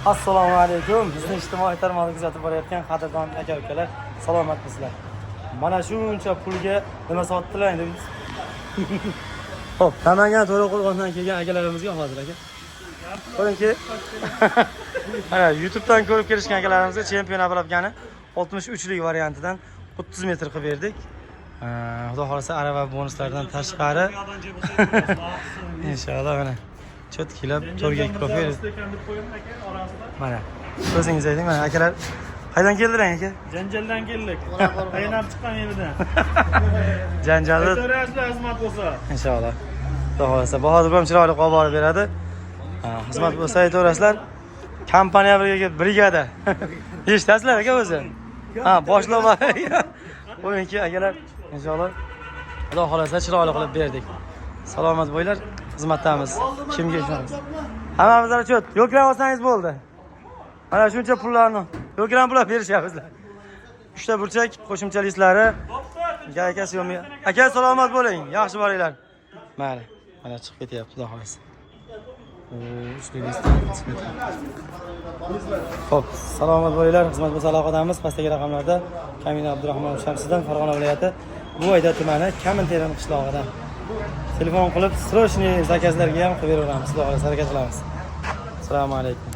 Assalomu alaykum. Bizni ijtimoiy tarmoqda kuzatib borayotgan qadrdon aka ukalar, salomatmisizlar? Mana shuncha pulga nima sotdilar endi biz? Xo'p, Namangan, To'raqo'rg'ondan kelgan akalarimizga hozir aka. Ko'ringki, mana YouTube'dan ko'rib kelishgan akalarimizga Chempion обрабка ni 63 lik variantidan 30 metr qilib berdik. Xudo xohlasa, arava bonuslardan tashqari inshaalloh mana cho'tkilab to'rga ko'p. Mana o'zingiz ayting, mana akalar qaydan keldilar, aka? Janjaldan keldik. Qaynab chiqqan yeridan. Janjalni Aytaverasizlar xizmat bo'lsa. Inshaalloh. Xudo xohlasa, Bahodir ham chiroyli qilib borib beradi. Ha, xizmat bo'lsa aytaverasizlar. Kompaniya birga brigada. Eshitasizlar, aka, o'zi. Ha, boshliq bor. Qo'yingki, akalar, inshaalloh. Xudo xohlasa, chiroyli qilib berdik. Salomat bo'linglar, xizmatdamiz. Kimga ishonamiz? Hammamiz расчёт. Yo'klan olsangiz bo'ldi. Mana shuncha pullarni yo'klan pullar berishyapsizlar. Uchta burchak qo'shimcha listlari. Aka yo'qmi? Aka, salomat bo'ling. Yaxshi boringlar. Mayli. Mana chiqib ketyapti, xudo xohlasa. Uchli list chiqib ketyapti. Xo'p, salomat bo'linglar. Xizmat bo'lsa aloqadamiz. Pastdagi raqamlarda Kamina Abdurahmonov Shamsiddin, Farg'ona viloyati, Buvayda tumani, Kaminterim qishlog'idan. Telefon qilib, срочный заказ larga ham qilib beraveramiz. Xudo xohlasa, harakat qilamiz. Assalomu alaykum.